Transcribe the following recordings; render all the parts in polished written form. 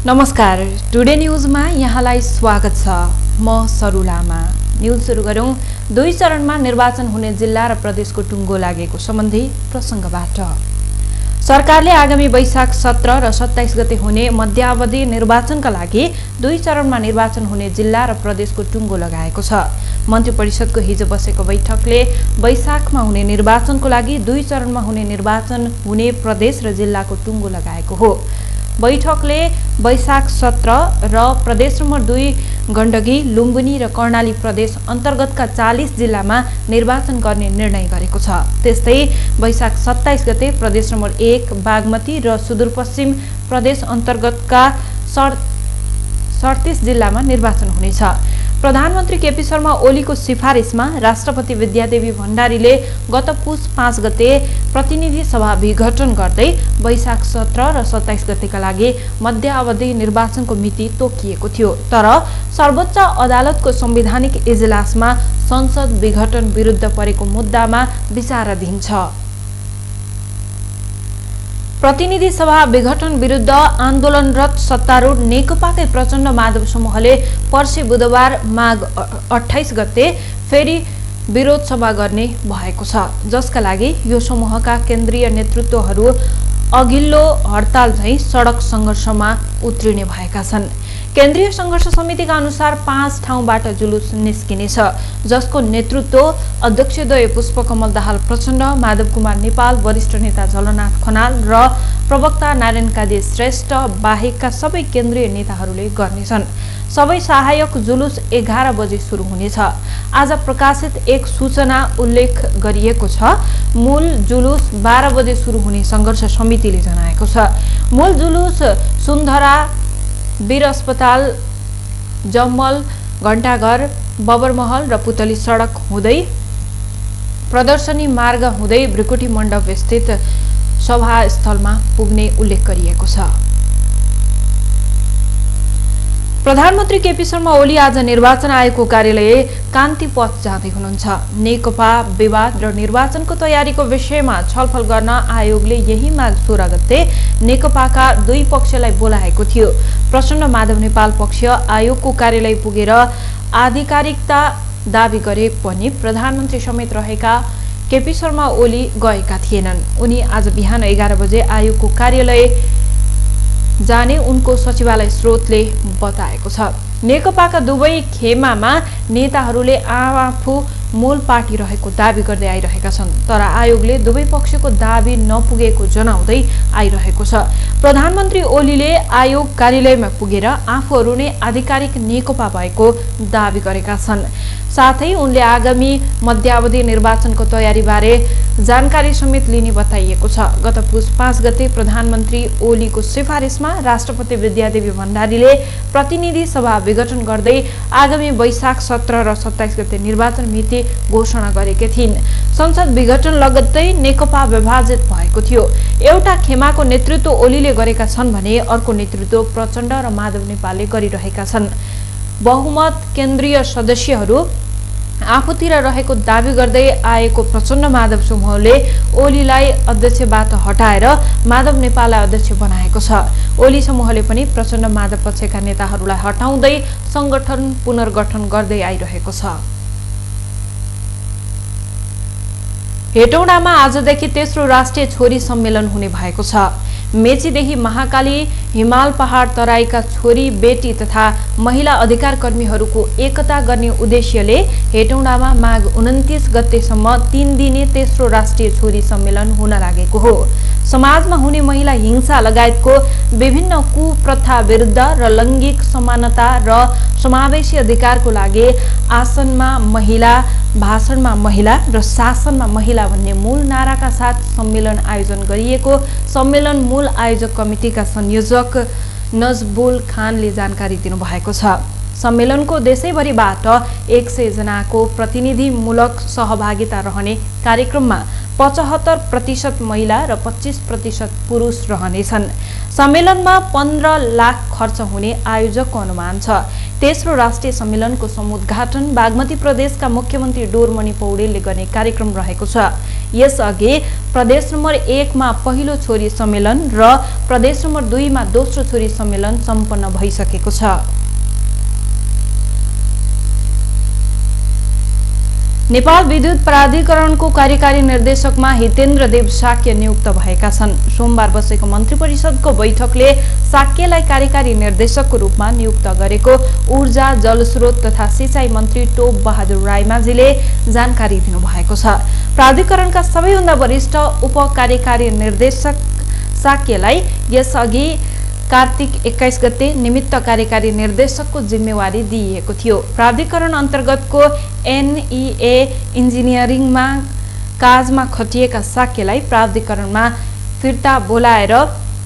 नमस्कार, टुडे न्यूजमा यहाँलाई स्वागत छ। म सरुलामा। न्यूज सुरु गरौं। 2 चरणमा निर्वाचन हुने जिल्ला र प्रदेशको टुङ्गो लागेको सम्बन्धी प्रसंगबाट। सरकारले आगामी वैशाख 17 र 27 गते हुने मध्यावधि निर्वाचनका लागि 2 चरणमा निर्वाचन हुने जिल्ला र प्रदेशको टुङ्गो लगाएको छ। मन्त्री परिषदको हिजो बसेको बैठकले वैशाखमा हुने निर्वाचनको लागि 2 चरणमा हुने निर्वाचन हुने प्रदेश र जिल्लाको टुङ्गो लगाएको हो। बैठकले वैशाख 17 र प्रदेश नम्बर 2 गण्डकी, लुम्बिनी र कर्णाली प्रदेश अन्तर्गतका 40 जिल्लामा निर्वाचन गर्ने निर्णय गरेको छ। त्यस्तै वैशाख 27 गते प्रदेश नम्बर 1 बागमती र सुदूरपश्चिम प्रदेश अन्तर्गतका 37 जिल्लामा निर्वाचन हुनेछ। प्रधानमन्त्री केपी शर्मा ओलीको सिफारिसमा राष्ट्रपति विद्यादेवी भण्डारीले गत पुस 5 गते प्रतिनिधि सभा विघटन गर्दै वैशाख 17 र 27 गतेका लागि मध्यावधि निर्वाचनको मिति तोकिएको थियो। तर सर्वोच्च अदालतको संवैधानिक इजलासमा संसद विघटन विरुद्ध परेको मुद्दामा विचाराधीन छ। प्रतिनिधि सभा विघटन विरुद्ध आन्दोलनरत सत्तारूढ नेकपाकै प्रचण्ड माधव समूहले पर्सि बुधबार माघ 28 गते फेरि विरोध सभा गर्ने भएको छ, जसका लागि यो समूहका केन्द्रीय नेतृत्वहरू अघिल्लो हडताल झैं सडक संघर्षमा उत्रिने भएका छन्। केन्द्रीय संघर्ष समितिका अनुसार 5 ठाउँबाट जुलुस निस्किनेछ, जसको नेतृत्व अध्यक्षद्वय पुष्पकमल दाहाल प्रचण्ड, माधव कुमार नेपाल, वरिष्ठ नेता झलनाथ खनाल र प्रवक्ता नारायण काजी श्रेष्ठ बाहेकका सबै केन्द्रीय नेताहरूले गर्नेछन्। सबै सहायक जुलुस 11 बजे सुरु हुनेछ। आज प्रकाशित एक सूचना उल्लेख गरिएको छ। मूल जुलुस 12 बजे सुरु हुने संघर्ष समितिले जनाएको छ। मूल जुलुस सुन्धरा, वीर अस्पताल, जम्मल, घण्टाघर, बबरमहल र पुतली सडक हुँदै प्रदर्शनी मार्ग हुँदै भ्रिकुटी मण्डप स्थित सभास्थलमा पुग्ने उल्लेख गरिएको छ। प्रधानमन्त्री केपी शर्मा ओली आज निर्वाचन आयोगको कार्यालय कान्तिपथ जाँदै हुनुहुन्छ। नेकपा विवाद र निर्वाचनको तयारीको विषयमा छलफल गर्न आयोगले यही माघ 16 गते नेकपाका 2 पक्षलाई बोलाएको थियो। प्रचण्ड माधव नेपाल पक्ष आयोगको कार्यालय पुगेर आधिकारिकता दावी गरे पनि प्रधानमन्त्री समेत रहेका केपी शर्मा ओली गएका थिएनन्। उनी आज बिहान 11 बजे आयोगको कार्यालय जाने उनको सचिवालय स्रोतले बताएको छ। नेकपाका दुवै खेमामा नेताहरूले आफू मूल पार्टी रहेको दावी गर्दै आइरहेका छन्, तर आयोगले दुवै पक्षको दावी नपुगेको जनाउँदै आइरहेको छ। प्रधानमन्त्री ओलीले आयोग कार्यालयमा पुगेर आफूहरू नै आधिकारिक नेकपा भएको दावी गरेका छन्। साथै उनले आगामी मध्यावधि निर्वाचनको तयारीबारे जानकारी समेत लिने बताइएको छ। गत पुस 5 गते प्रधानमन्त्री ओलीको सिफारिसमा राष्ट्रपति विद्यादेवी भण्डारीले प्रतिनिधि सभा विघटन गर्दै आगामी वैशाख 17 र 27 गते निर्वाचन मिति घोषणा गरेकी थिइन्। संसद विघटन लगत्तै नेकपा विभाजित भएको थियो। एउटा खेमाको नेतृत्व ओलीले गरेका छन् भने अर्को नेतृत्व प्रचण्ड र माधव नेपालले गरिरहेका छन्। बहुमत केन्द्रीय सदस्यहरू आफूतिर रहेको दावी गर्दै आएको प्रचण्ड माधव समूहले ओलीलाई अध्यक्षबाट हटाएर माधव नेपाललाई अध्यक्ष बनाएको छ। ओली समूहले पनि प्रचण्ड माधव पक्षका नेताहरूलाई हटाउँदै संगठन पुनर्गठन गर्दै आइरहेको छ। हेटौडामा आजदेखि तेस्रो राष्ट्रिय छोरी सम्मेलन हुने भएको छ। मेचीदेखि महाकाली, हिमाल पहाड तराईका छोरी बेटी तथा महिला अधिकार कर्मीहरूको एकता गर्ने उद्देश्यले हेटौडामा माघ 29 गतेसम्म 3 दिने तेस्रो राष्ट्रिय छोरी सम्मेलन हुन लागेको हो। समाजमा हुने महिला हिंसा लगायतको विभिन्न कुप्रथा विरुद्ध र लैङ्गिक समानता र समावेशी अधिकारको लागि आसनमा महिला, भाषणमा महिला र शासनमा महिला भन्ने मूल नाराका साथ सम्मेलन आयोजन गरिएको सम्मेलन मूल आयोजक कमिटिका संयोजक नजबुल खानले जानकारी दिनुभएको छ। सम्मेलनको देशैभरिबाट 100 जनाको प्रतिनिधिमूलक सहभागिता रहने कार्यक्रममा 75% महिला र 25% पुरुष रहनेछन्। सम्मेलनमा 15 लाख खर्च हुने आयोजकको अनुमान छ। तेस्रो राष्ट्रिय सम्मेलनको समुद्घाटन बागमती प्रदेशका मुख्यमन्त्री डोरमणि पौडेलले गर्ने कार्यक्रम रहेको छ। यसअघि प्रदेश नम्बर 1 मा पहिलो छोरी सम्मेलन र प्रदेश नम्बर 2 मा दोस्रो छोरी सम्मेलन सम्पन्न भइसकेको छ। नेपाल विद्युत प्राधिकरणको कार्यकारी निर्देशकमा हितेन्द्र देव साक्य नियुक्त भएका छन्। सोमबार बसेको मन्त्री परिषदको बैठकले साक्यलाई कार्यकारी निर्देशकको रूपमा नियुक्त गरेको ऊर्जा जलस्रोत तथा सिंचाई मन्त्री टोप बहादुर रायमाझीले जानकारी दिनुभएको छ। प्राधिकरणका सबैभन्दा वरिष्ठ उपकार्यकारी निर्देशक साक्यलाई यसअघि कार्तिक 21 गते निमित्त कार्यकारी निर्देशकको जिम्मेवारी दिइएको थियो। प्राधिकरण अन्तर्गतको एनईए इन्जिनियरिङमा काजमा खटिएका साक्यलाई प्राधिकरणमा फिर्ता बोलाएर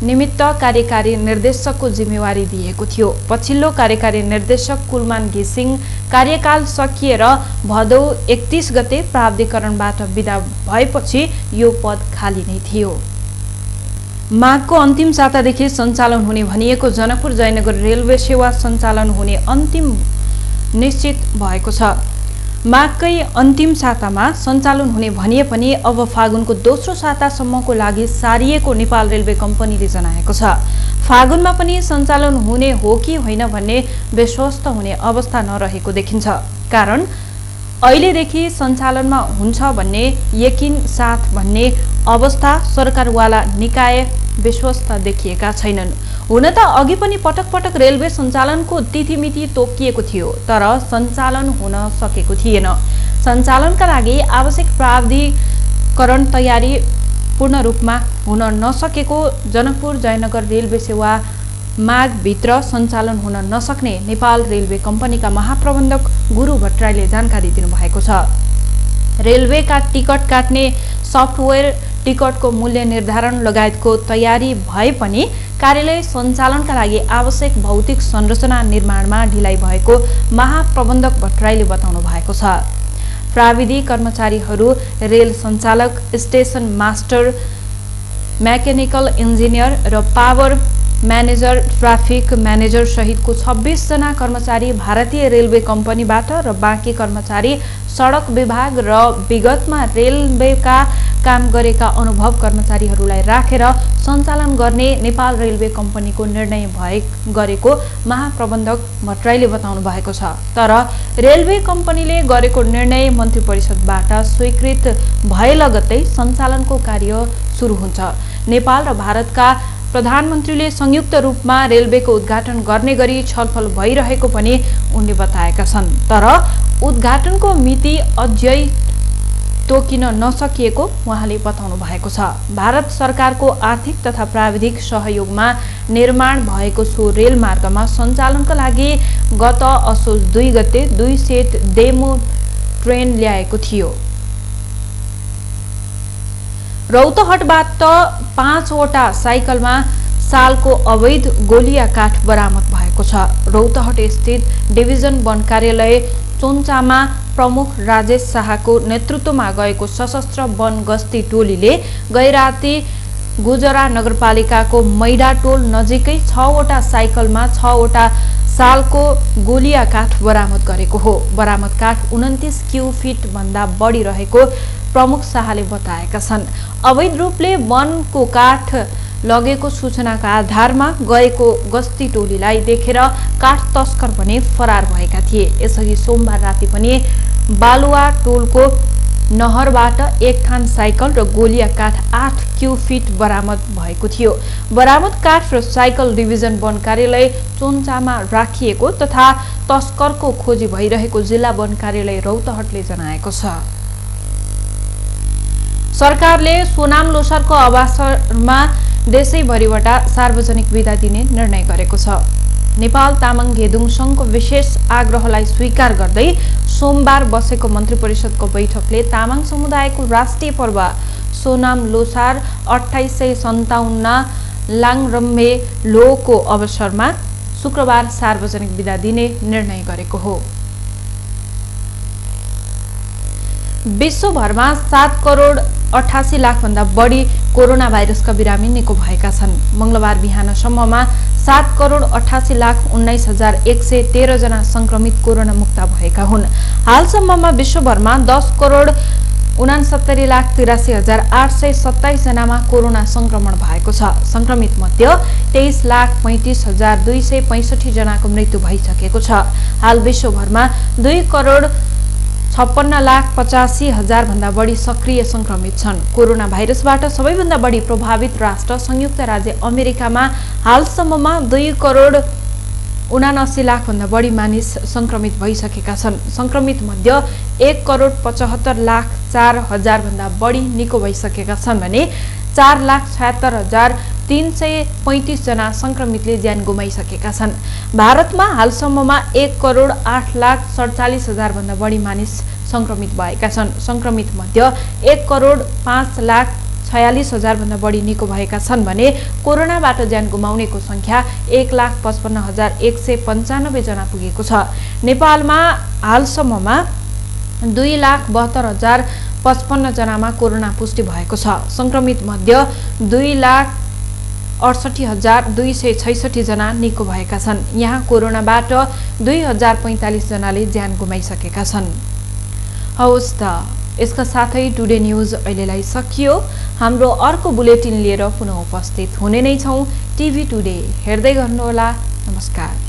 निमित्त कार्यकारी निर्देशकको जिम्मेवारी दिएको थियो। पछिल्लो कार्यकारी निर्देशक कुलमान घिसिङ कार्यकाल सकिएर भदौ 31 गते प्राधिकरणबाट बिदा भएपछि यो पद खाली नै थियो। माघको अन्तिम सातादेखि सञ्चालन हुने भनिएको जनकपुर जयनगर रेलवे सेवा सञ्चालन हुने अन्तिम निश्चित भएको छ। माघकै अन्तिम सातामा सञ्चालन हुने भनिए पनि अब फागुनको दोस्रो सातासम्मको लागि सारिएको नेपाल रेलवे कम्पनीले जनाएको छ। फागुनमा पनि सञ्चालन हुने हो कि होइन भन्ने विश्वस्त हुने अवस्था नरहेको देखिन्छ। कारण अहिलेदेखि सञ्चालनमा हुन्छ भन्ने यकिन साथ भन्ने अवस्था सरकारवाला निकाय विश्वस्त देखिएका छैनन्। हुन त अघि पनि पटक पटक रेलवे सञ्चालनको तिथिमिति तोकिएको थियो, तर सञ्चालन हुन सकेको थिएन। सञ्चालनका लागि आवश्यक प्राधिकरण तयारी पूर्ण रूपमा हुन नसकेको जनकपुर जयनगर रेलवे सेवा माघभित्र सञ्चालन हुन नसक्ने नेपाल रेलवे कम्पनीका महाप्रबन्धक गुरु भट्टराईले जानकारी दिनुभएको छ। रेलवेका टिकट काट्ने सफ्टवेयर, टिकटको मूल्य निर्धारण लगायतको तयारी भए पनि कार्यालय सञ्चालनका लागि आवश्यक भौतिक संरचना निर्माणमा ढिलाइ भएको महाप्रबन्धक भट्टराईले बताउनु भएको छ। प्राविधिक कर्मचारीहरू, रेल सञ्चालक, स्टेसन मास्टर, मेकानिकल इन्जिनियर र पावर म्यानेजर, ट्राफिक म्यानेजर सहितको 26 जना कर्मचारी भारतीय रेलवे कम्पनीबाट र बाँकी कर्मचारी सडक विभाग र विगतमा रेलवेका काम गरेका अनुभव कर्मचारीहरूलाई राखेर सञ्चालन गर्ने नेपाल रेलवे कम्पनीको निर्णय गरेको महाप्रबन्धक भट्टराईले बताउनु भएको छ। तर रेलवे कम्पनीले गरेको निर्णय मन्त्री परिषदबाट स्वीकृत भए लगत्तै सञ्चालनको कार्य सुरु हुन्छ। नेपाल र भारतका प्रधानमन्त्रीले संयुक्त रूपमा रेलवेको उद्घाटन गर्ने गरी छलफल भइरहेको पनि उनले बताएका छन्। तर उद्घाटनको मिति अझै तोकिन नसकिएको उहाँले बताउनु भएको छ। भारत सरकारको आर्थिक तथा प्राविधिक सहयोगमा निर्माण भएको सो रेलमार्गमा सञ्चालनका लागि गत असोज 2 गते 2 सेट डेमो ट्रेन ल्याएको थियो। रौतहटबाट 5 वटा साइकलमा सालको अवैध गोलिया काठ बरामद भएको छ। रौतहट स्थित डिभिजन वन कार्यालय चोन्चामा प्रमुख राजेश शाहको नेतृत्वमा गएको सशस्त्र वन गस्ती टोलीले गैराती गुजरा नगरपालिकाको मैडाटोल नजिकै 6 वटा साइकलमा 6 वटा सालको गोलिया काठ बरामद गरेको हो। बरामद काठ 29 क्युफिट भन्दा बढी रहेको प्रमुख शाहले बताएका छन्। अवैध रूपले वनको काठ लगेको सूचनाका आधारमा गएको गस्ती टोलीलाई देखेर काठ तस्कर भने फरार भएका थिए। यसअघि सोमबार राति पनि बालुवा टोलको नहरबाट एक थान साइकल र गोलिया काठ 8 क्युफिट बरामद भएको थियो। बरामद काठ र साइकल डिभिजन वन कार्यालय चोन्चामा राखिएको तथा तस्करको खोजी भइरहेको जिल्ला वन कार्यालय रौतहटले जनाएको छ। सरकारले सोनाम लोसारको अवसरमा देशैभरिबाट सार्वजनिक बिदा दिने निर्णय गरेको छ। नेपाल तामाङ घेदुङ संघको विशेष आग्रहलाई स्वीकार गर्दै सोमबार बसेको मन्त्री परिषदको बैठकले तामाङ समुदायको राष्ट्रिय पर्व सोनाम लोसार 2857 लाङरम्भे लोको अवसरमा शुक्रबार सार्वजनिक बिदा दिने निर्णय गरेको हो। विश्वभरमा 7 करोड 88 लाख भन्दा बढी कोरोना भाइरसका बिरामी निको भएका छन्। मंगलबार बिहानसम्ममा 7 करोड 88 लाख 19,113 जना संक्रमित कोरोना मुक्त भएका हुन्। हालसम्ममा विश्वभरमा 10 करोड 69 लाख 83,827 जनामा कोरोना संक्रमण भएको छ। संक्रमित मध्ये 23 लाख 35,265 जनाको मृत्यु भइसकेको छ। हाल विश्वभरमा 2 करोड 56 लाख 85 हजार भन्दा बढी सक्रिय संक्रमित छन्। कोरोना भाइरसबाट सबैभन्दा बढी प्रभावित राष्ट्र संयुक्त राज्य अमेरिकामा हालसम्ममा 2 करोड 79 लाख भन्दा बढी मानिस संक्रमित भइसकेका छन्। संक्रमित मध्ये 1 करोड 75 लाख 4 हजार भन्दा बढी निको भइसकेका छन् भने 4 लाख 76 हजार 335 जना संक्रमितले ज्यान गुमाइसकेका छन्। भारतमा हालसम्ममा 1 करोड 8 लाख 47 हजार भन्दा बढी मानिस संक्रमित भएका छन्। संक्रमित मध्ये 1 करोड 5 लाख 46 हजार भन्दा बढी निको भएका छन् भने कोरोनाबाट ज्यान गुमाउनेको संख्या 1,55,195 जना पुगेको छ। नेपालमा हालसम्ममा 2,72,055 जनामा कोरोना पुष्टि भएको छ। संक्रमित मध्ये 2,68,266 जना निको भएका छन्। यहाँ कोरोनाबाट 2,045 जनाले ज्यान गुमाइसकेका छन्। हवस् त, यसका साथै टुडे न्यूज अहिलेलाई सकियो। हाम्रो अर्को बुलेटिन लिएर पुनः उपस्थित हुने नै छौं। टिभी टुडे हेर्दै गर्नुहोला। नमस्कार।